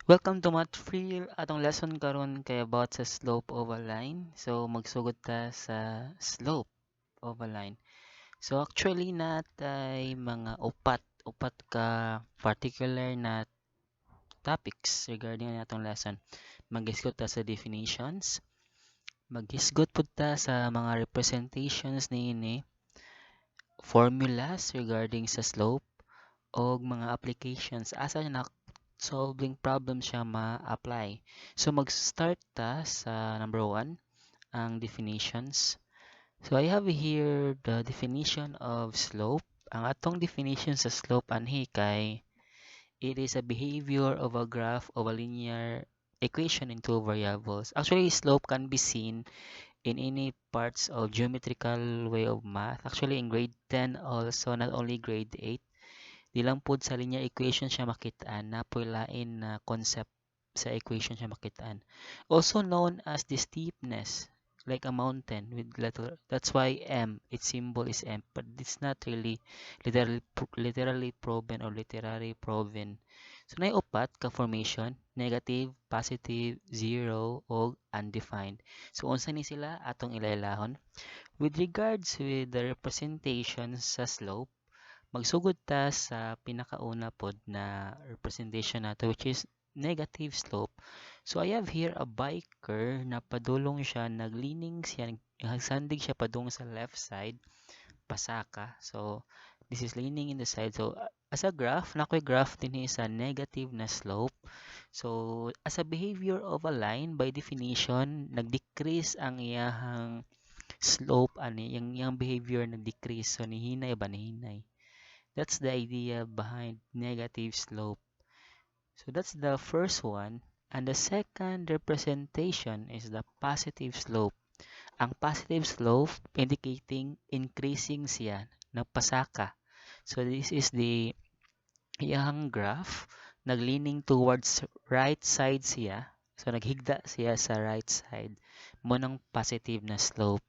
Welcome to Math Free. Atong lesson karon kay about sa slope of a line. So magsugod ta sa slope of a line. So actually natay mga upat ka particular na topics regarding ani atong lesson. Maghisgot ta sa definitions, maghisgot pud ta sa mga representations niini, formulas regarding sa slope, og mga applications asa na solving problems siya ma-apply. So mag-start ta sa number 1, ang definitions. So I have here the definition of slope. Ang atong definition sa slope anhi kay it is a behavior of a graph of a linear equation in two variables. Actually, slope can be seen in any parts of geometrical way of math. Actually, in grade 10 also, not only grade 8. Di lang pod sa linear equation siya makitaan, napoy lain na concept sa equation siya makitaan. Also known as the steepness, like a mountain with letter. That's why M, its symbol is M, but it's not really literally proven or literary proven. So naay upat ka formation: negative, positive, zero, o undefined. So unsa ni sila, atong ilailahon. With regards with the representation sa slope, magsugod ta sa pinakauna pod na representation nato, which is negative slope. So I have here a biker na padulong siya, nag-leaning siya, nagsandig siya padung sa left side, pasaka. So this is leaning in the side. So as a graph, nakoy graph dinhi sa negative na slope. So as a behavior of a line, by definition, nag-decrease ang iyahang slope ani, yung iyang behavior nag-decrease. So nihinay ba, nihinay. That's the idea behind negative slope. So that's the first one. And the second representation is the positive slope. Ang positive slope indicating increasing siya, nagpasaka. So this is the iyang graph, nag-leaning towards right side siya. So naghigda siya sa right side. Mao nang positive na slope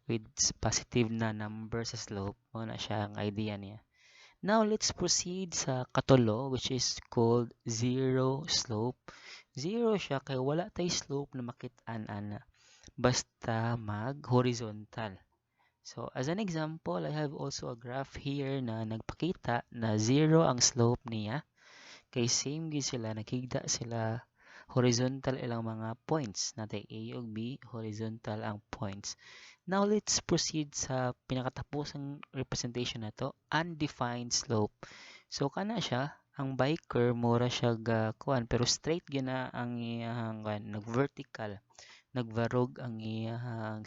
with positive na number sa slope. Mao na siya ang idea niya. Now let's proceed sa katulo, which is called zero slope. Zero siya kay wala tay slope na makit-an ana. Basta mag horizontal. So as an example, I have also a graph here na nagpakita na zero ang slope niya. Kay same gyud sila, naghigda sila, horizontal ilang mga points. Natay A ug B, horizontal ang points. Now let's proceed sa pinakatapusang representation nato, undefined slope. So kana siya, ang biker mura siya ga kuan pero straight gyud na ang iyang kuan, nag-vertical, nagvarog ang iyang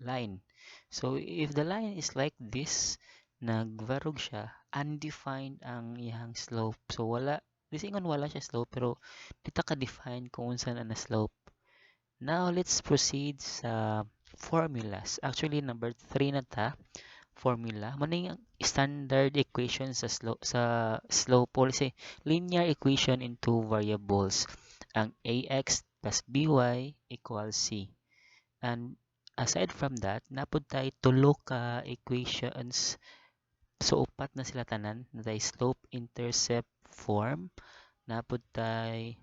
line. So if the line is like this, nagvarog siya, undefined ang iyang slope. So wala, di sa ingon wala siya slope, pero di ta ka-define kung unsa na na slope. Now let's proceed sa formulas. Actually, number 3 na ta, formula. Mao na standard equation sa slope or say linear equation in two variables. Ang ax plus by equals c. And aside from that, napud tay tulo ka equations. So upat na sila tanan. Natay slope intercept form, napud tay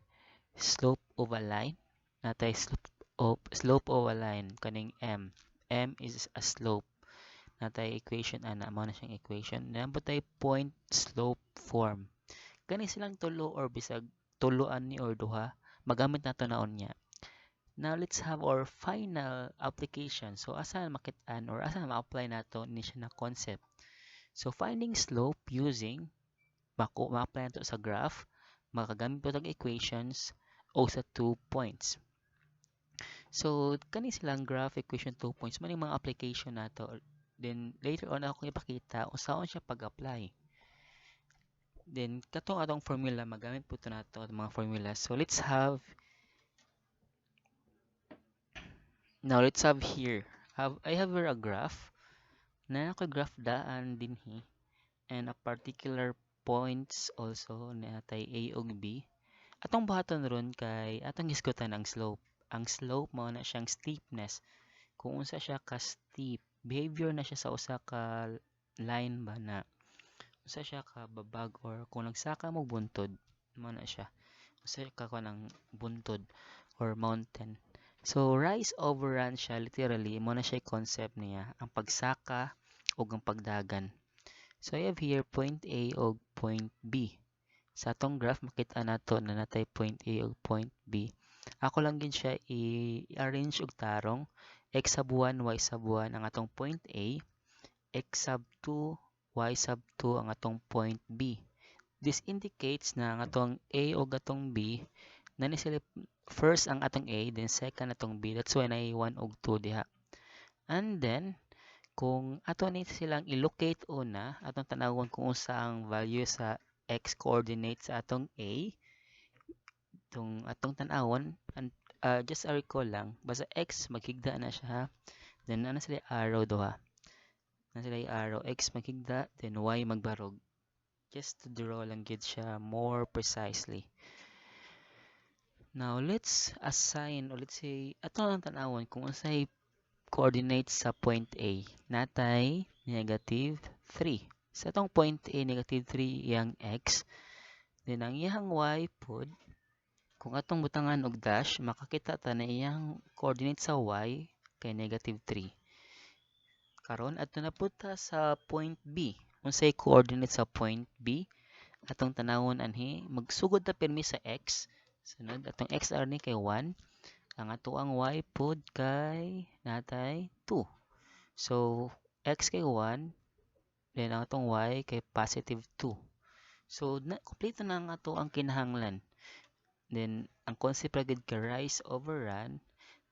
slope of a line, natay slope of a line kaning m. M is a slope. Natay equation ana, mao na siyang equation. Napud tay point slope form. Kani silang tulo or bisag tulo ani or duha, magamit nato na unya. Now let's have our final application. So asa makit-an or asa ma-apply nato ni siya na concept? So finding slope using ma-apply nato sa graph, makagamit po tag equations o sa 2 points. So kani silang graph, equation, 2 points man yung mga application nato. Then later on ako ipakita kung saan siya pag-apply. Then katong atong formula, magamit po to nato mga formula. So let's have here. Have I have here a graph. Na ako graph daan dinhi and a particular points also na tay A ug B. Atong buhaton ron kay atong hisgutan ang slope. Ang slope mao na siyang steepness. Kung unsa siya ka steep, behavior na siya sa usa ka line ba na unsa siya ka babag or kung nagsaka mo buntod, mao na siya. Usa ka kanang buntod or mountain. So rise over run siya literally, mo na siya concept niya, ang pagsaka ug ang pagdagan. So I have here point A ug point B. Sa atong graph makita nato na natay point A ug point B. Ako lang gid siya i-arrange og tarong. X sub 1, y sub 1 ang atong point A, x sub 2, y sub 2 ang atong point B. This indicates na ang atong A ug atong B na ni sila, first ang atong A, then second atong B. That's why naay 1 ug 2 diha. And then kung ato ni silang i-locate una, atong tanawon kung unsa ang value sa x coordinate sa atong A. Itong atong tan-awon, and just a recall lang, basta x maghigda na siya ha. Then ana sila arrow duha. Na sila arrow, x maghigda, then y magbarog. Just to draw lang gid siya more precisely. Now let's assign, or let's say ato lang tan-awon kung unsay coordinates sa point A. Natay negative 3. Sa atong point A, negative 3 iyang x. Then ang iyang y pod, kung atong butangan og dash, makakita ta na iyang coordinate sa y kay negative 3. Karon adto na pud ta sa point B. Unsay coordinate sa point B? Atong tanawon anhi, magsugod ta pirmi sa x. Sunod atong x arni kay 1. Ang atoang y pod kay natay 2. So x kay 1, then ang atong y kay positive 2. So na, kompleto na ang ato ang kinahanglan. Then ang concept ra gid kay rise over run.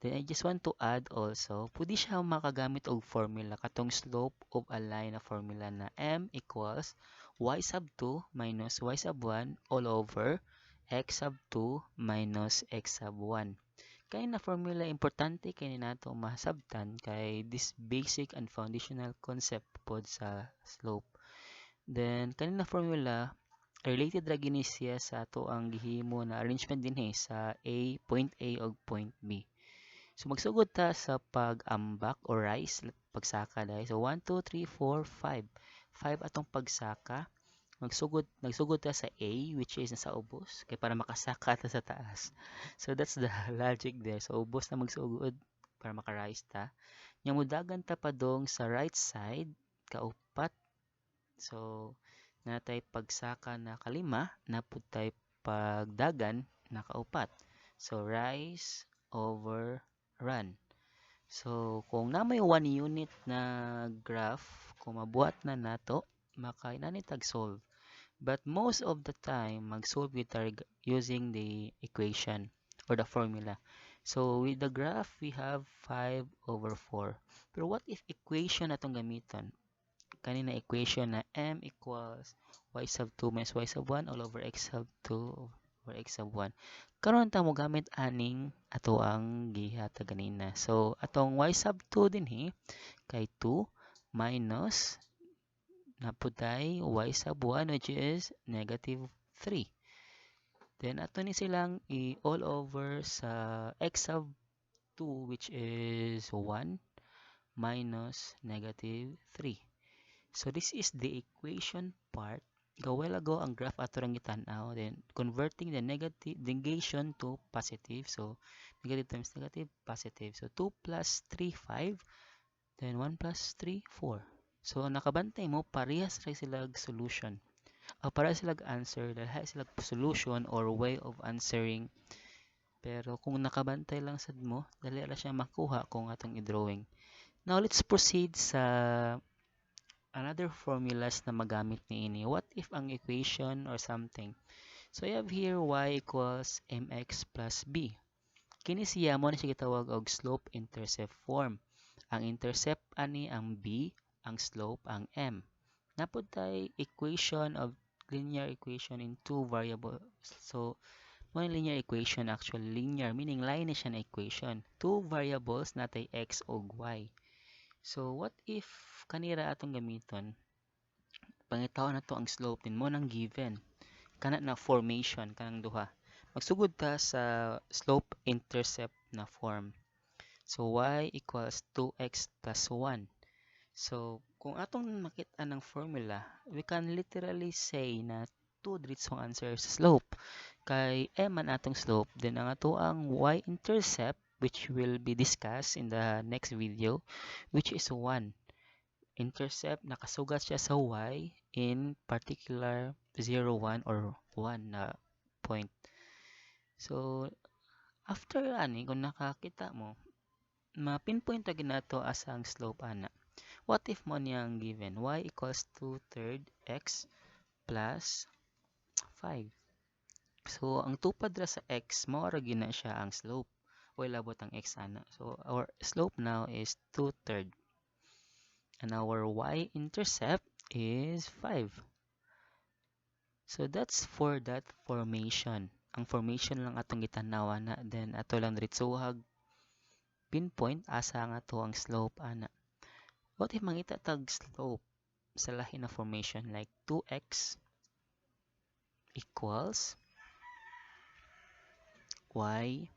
Then I just want to add also, pwede siya makagamit og formula katong slope of a line na formula na m equals y sub 2 minus y sub 1 all over x sub 2 minus x sub 1. Kay na formula, importante kay ni nato masabtan kay this basic and foundational concept pod sa slope. Then kani na formula, related ra gini siya sa ato ang gihimo na arrangement dinhi sa A, point A ug point B. So magsugod ta sa pag-ambak or rise, pagsaka dahil. So 1, 2, 3, 4, 5. 5 atong pagsaka. Magsugod ta sa A, which is nasa ubos, kay para makasaka ta sa taas. So that's the logic there. So ubos na magsugod para maka-rise ta. Nya mudagan ta padong sa right side kaupat. So natay pagsaka na kalima, napud tay pagdagan na kaupat. So rise over run. So kung naa may 1 unit na graph, kung mabuhat na nato, makainani tag solve. But most of the time, mag-solve with using the equation or the formula. So with the graph, we have 5 over 4. Pero what if equation atong gamiton? Kanina equation na m equals y sub 2 minus y sub 1 all over x sub 2 over x sub 1. Karon ta mo gamit aning ato ang gihatag ganina. So atong y sub 2 dinhi kay 2 minus naputay y sub 1, which is negative 3. Then ato ni silang i all over sa x sub 2, which is 1 minus negative 3. So this is the equation part. Gawel ago ang graph ato rang gitan-aw, then converting the negative negation to positive. So negative times negative, positive. So 2 plus 3, 5. Then 1 plus 3, 4. So nakabantay mo, parehas ra sila solution. Para sila answer, dahil sila solution or way of answering. Pero kung nakabantay lang sad mo, dali ra siya makuha kung atong i-drawing. Now let's proceed sa another formulas na magamit niini. What if ang equation or something? So I have here y equals mx plus b. Kini siya mo na siya gitawag og slope intercept form. Ang intercept ani ang b, ang slope ang m. Napud tay equation of linear equation in two variables. So mo linear equation, actually linear meaning line na siya na equation. Two variables, natay x ug y. So what if kanira atong gamiton? Pangitaon nato ang slope din mo nang given. Kana na formation kanang duha. Magsugod ta sa slope intercept na form. So y equals 2x plus 1. So kung atong makita ng formula, we can literally say na 2 diretsong answer sa slope. Kay m man atong slope, then ang atoang y-intercept, which will be discussed in the next video, which is 1. Intercept, nakasugat siya sa y in particular 0, 1 or 1 na point. So, after ani, kung nakakita mo, ma-pinpoint ra nato asa ang slope ana. What if mao niya ang given? Y equals 2 third x plus 5. So, ang tupad ra sa x, mao ra gyud na siya ang slope. Way labot ang x ana. So, our slope now is 2 third. And our y-intercept is 5. So, that's for that formation. Ang formation lang atong gitanaw na. Then, ato lang diretsuhag pinpoint asa nga to ang slope ana. What if mangita tag slope sa lahi na formation like 2x equals y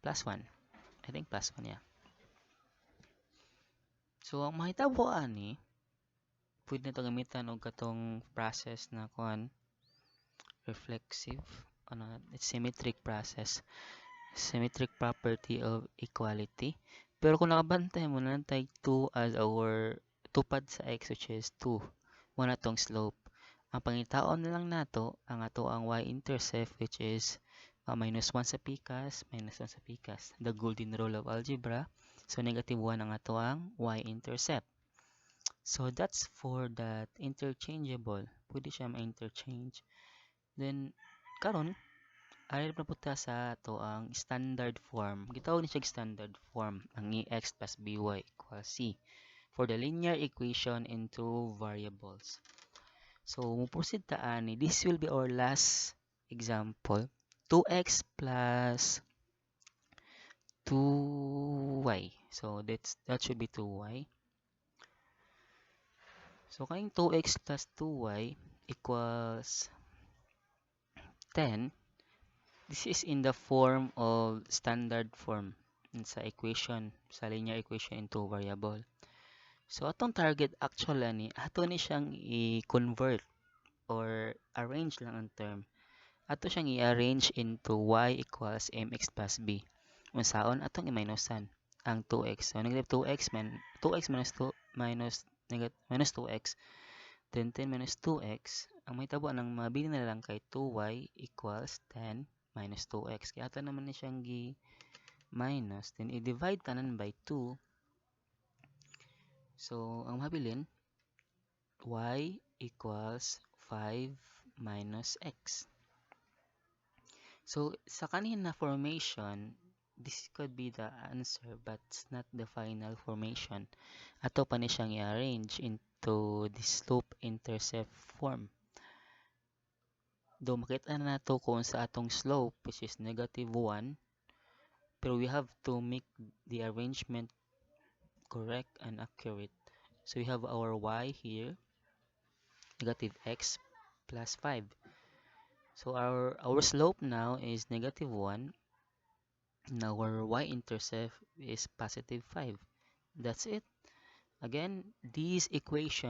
plus 1? I think plus 1, yeah. So, ang mahitabo ani, pwede na ito gamitan og katong process na kuan, reflexive, ano, it's symmetric process, symmetric property of equality. Pero kung nakabantay mo na tay 2 as our tupad sa x, which is 2. Mao na tong slope. Ang pangitaon na lang nato ang ato ang y-intercept, which is minus 1 sa pikas, minus 1 sa pikas. The golden rule of algebra. So, negative 1 ang ato ang y-intercept. So, that's for that interchangeable. Pwede siya ma-interchange. Then, karon ari na pud ta sa ato ang standard form. Gitawag ni siya standard form, ang ax plus by equals c for the linear equation in two variables. So, mo-proceed ta ani. This will be our last example. 2x plus 2y. So, that should be 2y. So, kaning 2x plus 2y equals 10. This is in the form of standard form sa equation, sa linear equation in two variable. So, atong target actually ni, ato ni siyang i-convert or arrange lang ang term. Ato siyang i-arrange into y equals mx plus b. Unsaon atong i-minusan ang 2x. So, negative 2x min 2x minus 2 minus negative minus 2x, then 10 minus 2x. Ang mahitabo nang mabili na lang kay 2y equals 10 minus 2x. Kaya ato naman ni siyang gi minus, then i-divide tanan by 2. So, ang mabilin, y equals 5 minus x. So, sa kanina formation, this could be the answer, but it's not the final formation. Ato pa ni siyang i-arrange into the slope-intercept form. Though makita na nato kung sa atong slope, which is negative 1, pero we have to make the arrangement correct and accurate. So we have our y here, negative x plus 5. So our slope now is negative 1, and our y-intercept is positive 5. That's it. Again, these equations